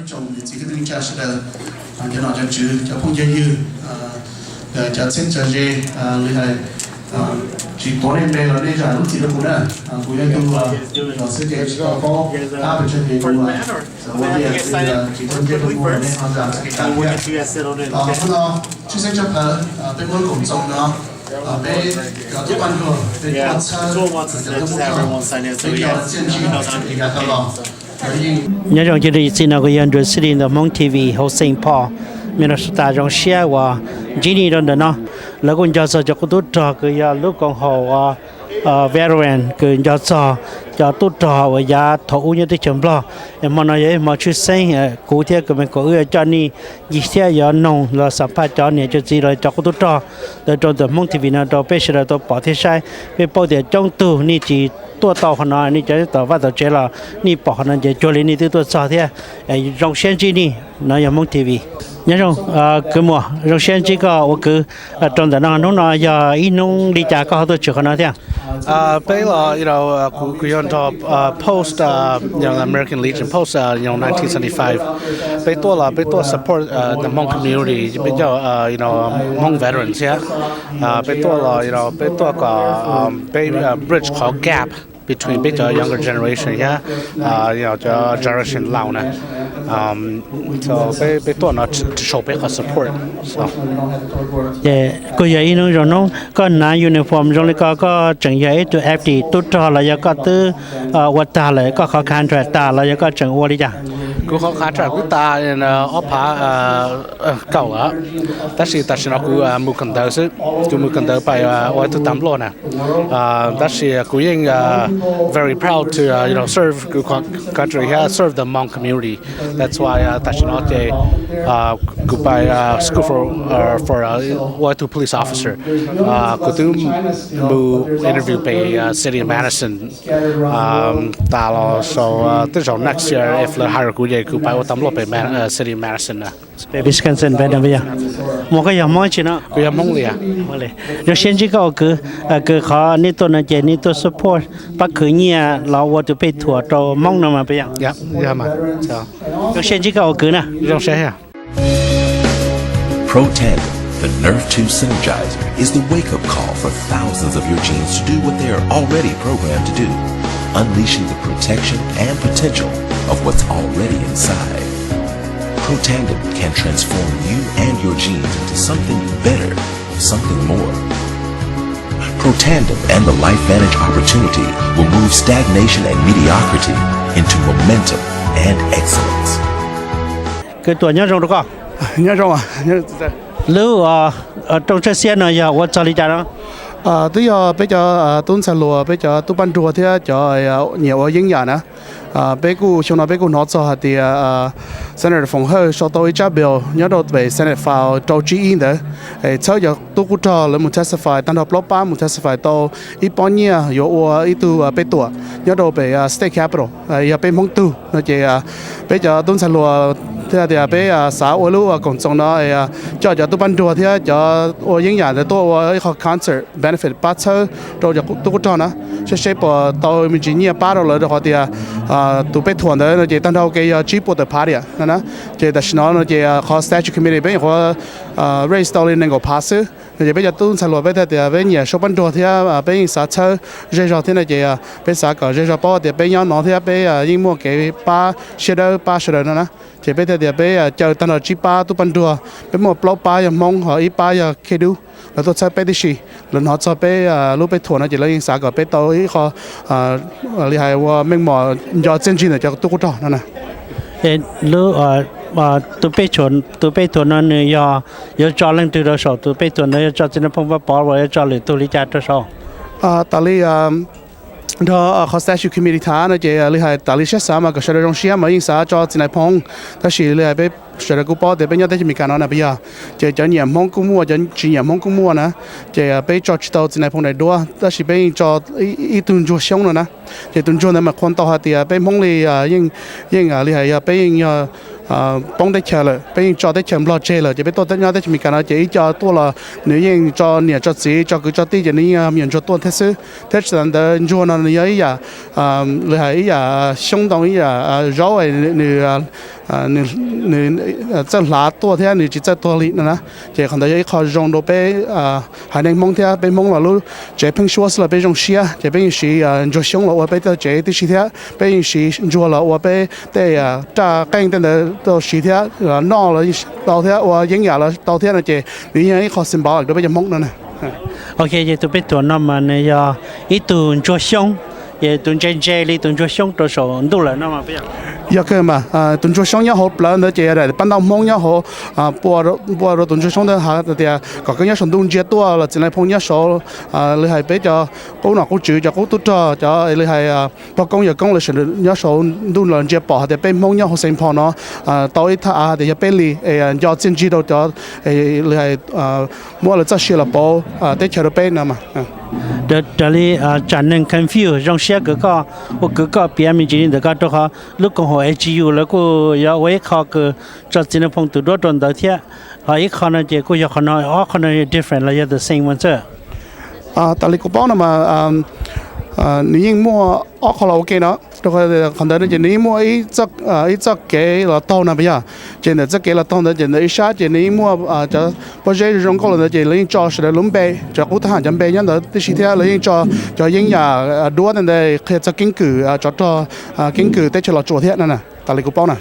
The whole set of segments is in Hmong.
Tsoom niam txiv kwv tij neej tsa sawv daws, cov nom cov tswv, cov phooj cov ywg, cov txheeb cov ze, li hais, tsis tuav nej npe los nej zam lub txim rau kuv na. Kuv yog tus los xwb ces tsis tau paub qab pes tsawg ces kuv xav ua tias tsis tau ntsej tau muag nej ho zam txim tas thiab. Hnub no tshwj xeeb tshaj plaws peb muab koom txoos no, peb cov tub paj nruag peb tuaj txhawb cov tub paj nruag, peb cov txiaj ntsig tau los. Nyob zoo cia li txij no kuv yog Nruas City ntawm Hmoob T V hauv Saint Paul, Minnesota. Zoo siab uas ntsib nej rau ntawm no. Lawv kuj nco txog cov qub tub rog kws yog lub koom haum veteran kws nco txog cov tub rog uas yav thaum ub nyob teb chaws Nplog. Es hmo no yog ib hmo tshwj xeeb, kuv thiab kws me kaum wb yuav coj nej ncig thiab yuav noog los xam phaj cov niam cov txiv los cov qub tub rog ntawd rau ntawm Hmoob T V no rau peb sawv daws tau pom thiab saib. Peb paub tias coob tug nej tsis tuaj tau qhov no, nej cov tom vaj tom tsev los nej pom qhov no ces cuag li nej twb tuaj txog thiab. Zoo siab ntsib nej. No yog Hmoob T V. Nyob zoo kwv muam, zoo siab ntsib koj ua kwv rau ntawm no. Hnub no yog ib hnub li cas koj ho tuaj tshwm qhov no thiab? Peb los, you know, kuv yog nrog post, you know, American Legion post, you know, nineteen seventy-five. Peb tuaj los peb tuaj support the Hmong community, peb cov Hmong veterans thiab. Peb tuaj los, you know, peb tuaj kom peb bridge qhov gap between peb cov younger generation thiab cov generation laus na. Peb tuaj no to show peb qhov support. Ces kuj yog ib hnub zoo hnub. Koj hnav uniform zoo li ko, koj tseem yog ib tug active tub rog los yog koj twb ua tag lawm, koj qhov contract tas los yog koj tseem ua li cas? Kuv qhov contract kuv tas ob phav kaum, tab sis tam sim no kuv mus kawm ntawv xwb, kuv mus kawm ntawv pais ua ib tug tas npluaj na. Tab sis kuv yeej very proud to, you know, serve kuv country thiab serve the Hmong community. That's why tam sim no ces kuv pais school for, for ua ib tug police officer. Kuv twb mus interview pem city of Madison tas los, so tej zaum next year if lawv hire kuv ces kuv pais ua tas npluaj pem city of Madison na. Pem Wisconsin pem no yog. Muam, koj yog Hmoob tsi no? Kuv yog Hmoob Lias. Zoo siab ntsib koj ua kwv, kws qhov nej tuaj no ces nej tuaj support pab khwv nyiaj los ua tus pej thuam rau Hmoob no mas puas yog? Zoo siab ntsib koj ua kwv na. Zoo siab. Protandim, the Nerve two synergizer, is the wake-up call for thousands of your genes to do what they are already programmed to do, unleashing the protection and potential of what's already inside. Protandim can transform you and your genes into something better, something more. Protandim and the LifeVantage opportunity will move stagnation and mediocrity into momentum and excellence. Kwv Tuam, nyob zoo rau koj. Lub rooj tshawb xiab no yog ua txog li cas no? Twb yog peb cov tub ntxhais hluas, peb cov tub paj nruag thiab cov nyiam ua yeeb yam na. Peb kuj xyoo no peb kuj hnov txog hais tias Senator Foom Hawj sau tau ib tsab bill nyob rau pem Senate file rau tsib ib ntawd, txhawb cov tub qub rog lawv mus testify, tag nrho plaub pab mus testify tau ib pob nyiaj yuav ua ib tug pej tuam nyob rau pem state capitol, yog peb Hmoob tug no ces peb cov tub ntxhais hluas thiaj tias peb xav ua lub koom txoos no coj cov tub paj nruag thiab cov ua yeeb yam ntawd tuaj ua ib qho concert benefit pab txhawb rau cov tub qub rog na, seb seb puas tau me ntsis nyiaj pab rau lawv rau qhov tias tus pej thuam ntawd no ces tag nrho kev yog tsib puas tawm phav tiam no na. Ces tam sim no no ces qhov statue committee peb nyuam qhuav raise tau li nees nkaum phav xwb no ces peb cov tub ntxhais hluas peb thiaj tias peb nyiam sau paj nruag thiab peb yeej xav txhawb zej zog thiab no ces peb xav kom zej zog paub tias peb nyob no thiab peb yeej muaj kev pab siab dawb pab sawv daws no na. Ces peb thiaj tias peb caw tag nrho tsib pab tub paj nruag, peb muaj plaub pab yog Hmoob ho ib pab yog Khej Dub, lawv tuaj txhawb peb tib si. Lawv hnov txog peb lub pej thuam no ces lawv yeej xav kom peb tau ib qho li hais ua meej mom nco txiaj ntsig ntawm cov tub qub rog no na. Lub tus pej thuam no nws yog yuav tso leej twg rau saum tus pej thuam ntawd, yuav tso Txiv Nais Phoo Vaj Pov los yuav tso lwm tus li cas rau saud? Tas li nrog qhov statue committee tham no ces li hais tas li siab xav mas kom sawv daws zoo siab mas yeej xav tso Txiv Nais Phoo, tab sis li hais peb sawv daws kuj paub tias peb nyob teb chaws Amelikas no na puas yog, ces cov nyiam Hmoob kuj muaj, cov tsis nyiam Hmoob kuj muaj na. Ces peb tso tsis tau Txiv Nais Phoo daim duab tab sis peb yeej tso ib tug ntsuag xyoob no na. Ces tus ntsuag ntawd mas qhuas tau hais tias peb Hmoob li yeej li hais yog peb yeej yog poob teb chaws lawm, peb yeej tso teb chaws Nplog tseg lawm ces peb tuaj nyob teb chaws Amelikas no ces ib co tuaj los nws yeej tso niam tso txiv tso kwv tso tij ces nws yeej yog me nyuam ntsuag tuaj thiab xwb. Thiab tsis tas ntawd ntsuag no nws yog ib yam li hais ib yam xyoob ntoo ib yam zaub, nws nws txawj hlav tuaj thiab nws tsis txawj tuag li no na. Ces qhov ntawd yog ib qho zoo rau peb haiv neeg Hmoob thiab peb Hmoob los lub tsev pheeb suab xwb los peb zoo siab, ces peb yeej siv ntsuag xyoob los ua peb tej tsev tib si thiab peb yeej siv ntsuag los ua peb tej raj qeej tej ntawd tau siv thiab, noj los tau thiab ua yeeb yam los tau thiab no ces nws yog ib qho symbol rau peb cov Hmoob no na. Ok, ces tus peb tuam no mas nws yog ib tug ntsuag xyoob, ces tus ntse ntse li tus ntsuag xyoob rau saum ntuj lawm no mas. Yog kawg mas, tus ntsuag xyoob nyob hauv plawv ntawd ces yog daim paj ntaub Hmoob nyob hauv, pua rau tus ntsuag xyoob ntawd hais tias kom koj nyob saum ntuj ntsia tuaj los txiv nais phoo nyob saud, li hais peb cov qub nom qub tswv cov qub tub rog cov li hais pog koob yawg koob lawv sawv daws nyob saud ntuj los ntsia pom hais tias peb Hmoob nyob hauv Saint Paul no tau ib thaj av hais tias yog peb li es nco txiaj ntsig rau cov li hais muab lawv txoj sia los pauv teb chaws rau peb no mas. Raws li tsam neeg confuse zoo siab kws koj ua kwv koj piav me ntsis li ntawm ko rau qhov lub koom haum A G U lawv kuj yuav ua ib qho kws tso txiv nais phoo tus duab rau ntawd thiab, ho ib qho no ces kuj yog qhov no, ob qho no different los yog the same one xwb? Tas li kuv paub no mas nws yeej muaj ob qho los ua ke no, rau qhov ntawd no ces nws yeej muaj ib txoj kev los taug no puas yog? Ces ntawm txoj kev los taug ntawd ces ntawm ib sab ces nws yeej muaj cov pob zeb zoo nkauj los ntawd ces lawv yeej tso sawv daws lub npe, cov qub thab ham cov npe nyob ntawd tib si thiab lawv yeej tso cov yeeb yam duab tej ntawd qhia txog keeb kwm tsov rog, keeb kwm teb chaws Los Tsuas thiab no na, tas li kuv paub na.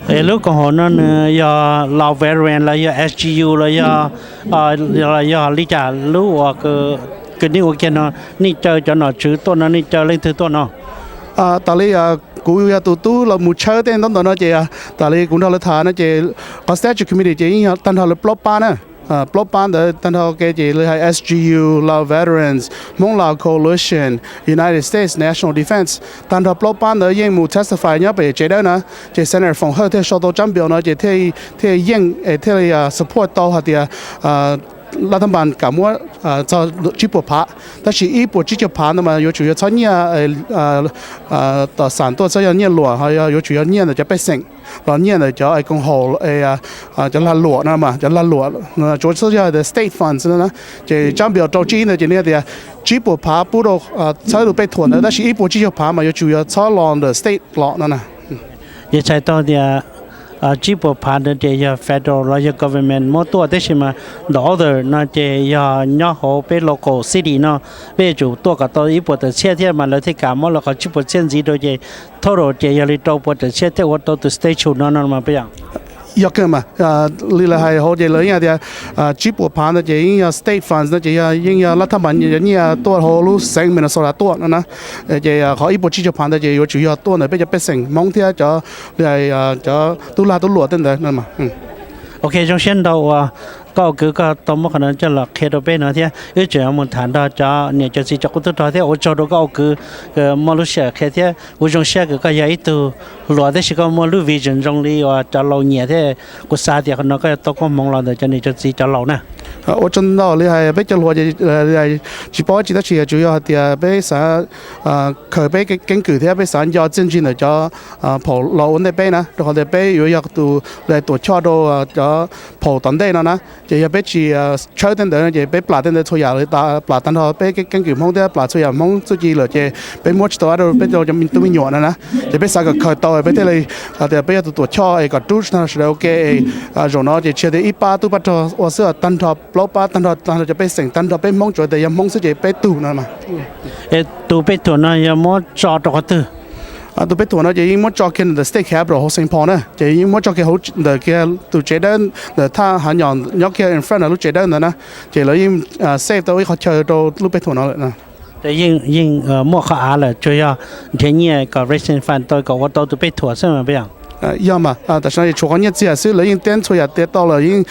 Es lub koom haum no nws yog los veteran los yog S G U los yog, los yog li cas lub uas kws nej ua kiag no, nej caw cov nom tswv tuaj no nej caw leej twg tuaj no? Tas li kuv yog tus tub los mus tshawb tej ntaub ntawv no ces tas li kuv nrog lawv tham no ces qhov statue committee ces yeej yog tag nrho lawv plaub pab na. Plaub pab ntawd tag nrho ua ke ces li hais S G U, Lao Veterans, Hmoob Lao Coalition, United States National Defense, tag nrho plaub pab ntawd yeej mus testify nyob pem tsev dawb na. Ces Senator Foom Hawj thiaj sau tau tsab npias no ces thiaj yeej es thiaj li support tau hais tias laj thab npas kam muab txog tsib puas phav, tab sis ib puas tsib caug phav ntawd mas yuav tsum yog txhob nyiaj tom xam tuaj, txhob yog nyiaj luam, ho yuav tsum yog nyiaj ntawm cov pej xeem los nyiaj ntawm cov koom haum, cov lag luam no mas, cov lag luam tsuav txhob yog state funds no na. Ces tsab npias rau tsib ib ntawd ces nws tias tsib puas phav pub rau txhawb tus pej thuam ntawd tab sis ib puas tsib caug phav mas yuav tsum yog txhob los ntawm state los no na. Ces txhais tau tias tsib puas phav ntawd ces yog federal los yog government muab tuaj, tab sis mas the other no ces yog nyob hauv peb local city no, peb yuav tsum tuaj kom tau ib puas tawm txhiab thiab mas lawv thiaj kam muab lawv qhov tsib puas txhiab ntxiv rau ces total ces yog li rau puas tawm txhiab thiaj ua tau tus statue no no mas puas yog? Yog kawg mas, li lawv hais hauv ces lawv yeej tias tsib puas phav ntawd ces yeej yog state funds no ces yog yeej yog laj thab npas yuav nyiaj tuaj hauv lub xeev Minnesota tuaj no na. Ces qhov ib puas tsib caug phav ntawd ces yuav tsum yog tuaj ntawm peb cov pej xeem Hmoob thiab cov, cov tub lag tub luam tej ntawd no. Ok, zoo siab ntau uas koj ua kwv koj tau muab qhov no coj los qhia rau peb no thiab wb tseem yuav mus tham nrog cov niam cov txiv cov qub tub rog thiab ua tsaug rau koj ua kwv muaj lub sij hawm qhia thiab kuv zoo siab kws koj yog ib tug hluas tab sis koj muaj lub vision zoo li uas cov laus nyiam thiab kuv xav tias qhov no koj yuav tau koob hmoov los ntawm cov niam cov txiv cov laus na. Ua tsaug ntau li hais peb cov hluas ces tsis paub tsi tab sis tsuas yog hais tias peb xav khaws peb keeb kwm thiab peb xav nco txiaj ntsig ntawm cov phaum laus ua ntej peb na, rau qhov tias peb yuav yog tus tuam choj rau cov phaum tom ntej no na. Ces yog peb tsis tshawb tej ntawd ces peb plam tej ntawd txhua yam li plam tag nrho peb keeb kwm Hmoob thiab plam txhua yam Hmoob txuj ci lawm ces peb muab tsis tau rau peb cov tub me nyuam no na. Ces peb xav kom khaws tau peb thiaj li hais tias peb yog tus tuam choj es kom rub tag nrho sawv daws ua ke. Zaum no ces tsis tias ib pab tub pab rog ua xwb, tag nrho plaub pab, tag nrho tag nrho cov pej xeem, tag nrho peb Hmoob, tsuav tias yog Hmoob xwb ces peb tug no mas. Tus pej thuam no yog muab tso rau qhov twg? Tus pej thuam no ces yeej muab tso kiag ntawm state capitol hauv Saint Paul na, ces yeej muab tso kiag hauv ntawm kiag tus tsev dawb ntawm thaj hav nyom nyob kiag in front of lub tsev dawb ntawd na. Ces lawv yeej save tau ib qhov chaw rau lub pej thuam no lawm. Ces yeej muaj qhov av lawm, tsuas yog nrhiav nyiaj kom raising fund tau kom ua tau tus pej thuam xwb mas puas yog? Yog mas, tam sim no tshuav qhov nyiaj txiag xwb, lawv yeej teb txhua yam tiav tau lawm, yeej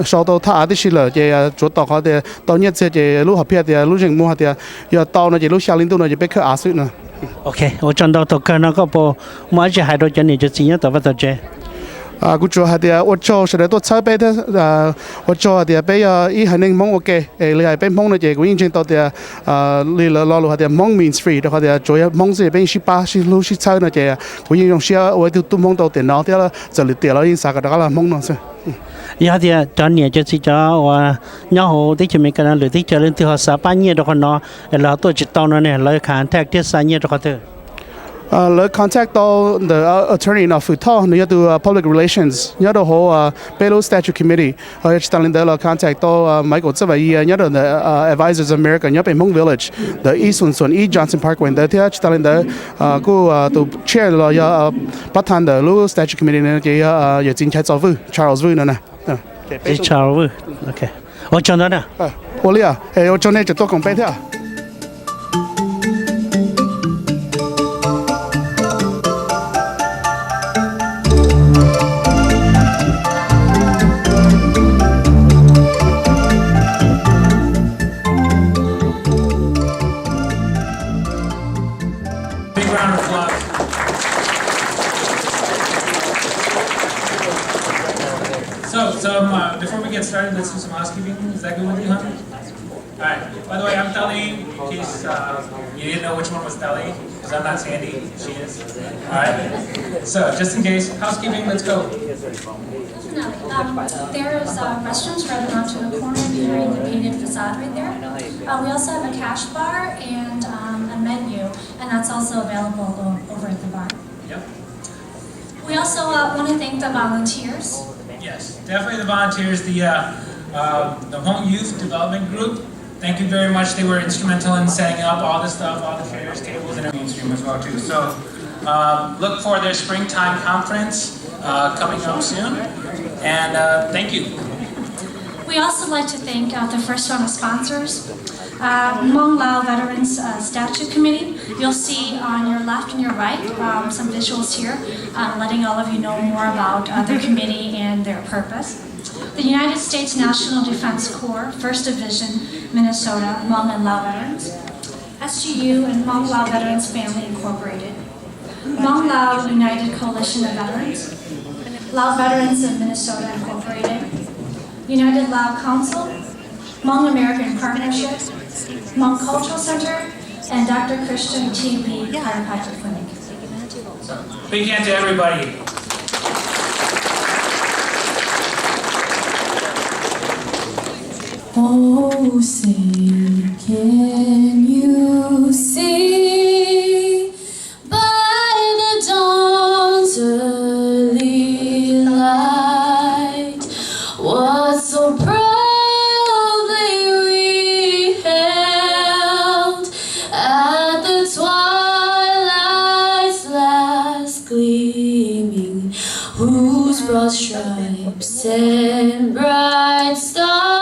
sau tau thaj av tib si lawm ces tsuav tos qhov tias tau nyiaj txiag ces lub hom phiaj tias lub zeem muag tias yog tau no ces lub xya hli ntuj no ces peb khawb av xwb no. Ok, ua tsaug ntau, thaum kawg no koj puas muaj dab tsi hais rau cov niam cov txiv nyob tom vaj tom tsev? Kuv tsuas hais tias ua tsaug sawv daws tuaj txhawb peb thiab ua tsaug hais tias peb yog ib haiv neeg Hmoob ua ke es li hais peb Hmoob no ces kuv yeej ntseeg tau tias li lawv lo lus hais tias Hmoob means free, rau qhov tias tsuav yog Hmoob xwb peb yeej sib pab sib hlub sib txhawb no ces kuv yeej zoo siab ua ib tug tub Hmoob tau tiam no thiab txawm lwm tiam los yeej xav kom rov qab los Hmoob no xwb. Yog tias cov niam cov txiv cov uas nyob hauv teb chaws Amelikas no lwm teb chaws leej twg ho xav pab nyiaj rau qhov no es lawv ho tuaj tsis tau no ne, lawv contact thiab xa nyiaj rau qhov twg? Lawv contact tau ntawm attorney no Fwm Thoj, nws yog tus public relations nyob rau hauv peb lub statue committee. Yog tsis tas li ntawd los contact tau Michael Txawj Vam Yia nyob rau ntawm Advisors of America nyob pem Hmong Village ntawm ib xoom xoom ib Johnson Parkway ntawd thiab. Tsis tas li ntawd kuj tus chair los yog pab tha ntawm lub statue committee no ces yog yawm txiv Nchaiv Txos Vwj, Charles Vwj no na. Ua tsaug ntau na. Ua li, ua tsaug nej tseem tuaj koom peb thiab. Big round of applause. So, some, uh, before we get started, let's do some housekeeping. Is that good with you, honey? All right. By the way, I'm Dali, in case uh, you didn't know which one was Dali, because I'm not Sandy, she is. All right. So, just in case, housekeeping, let's go. Definitely. Um, there is uh, restrooms right around to the corner behind the painted facade right there. Uh, we also have a cash bar and um, a menu, and that's also available o- over at the bar. Yep. We also uh, want to thank the volunteers. Yes, definitely the volunteers, the uh, um, the Hmong Youth Development Group. Thank you very much. They were instrumental in setting up all the stuff, all the chairs, tables, and everything stream as well too. So um, look for their springtime conference uh, coming up soon. And uh, thank you. We also like to thank uh, the first round of sponsors. Uh, Hmong Lao Veterans uh, Statue Committee. You'll see on your left and your right um, some visuals here um, letting all of you know more about uh, their committee and their purpose. The United States National Defense Corps, First Division, Minnesota, Hmong and Lao Veterans. S G U and Hmong Lao Veterans Family Incorporated. Hmong Lao United Coalition of Veterans. Lao Veterans of Minnesota Incorporated. United Lao Council. Hmong American Partnership, Hmong Cultural Center, and Doctor Christian T B Chiropractic Clinic. Big hand to everybody. Oh, say, can you see by the dawn's early light what so proudly we hailed at the twilight's last gleaming, whose broad stripes and bright stars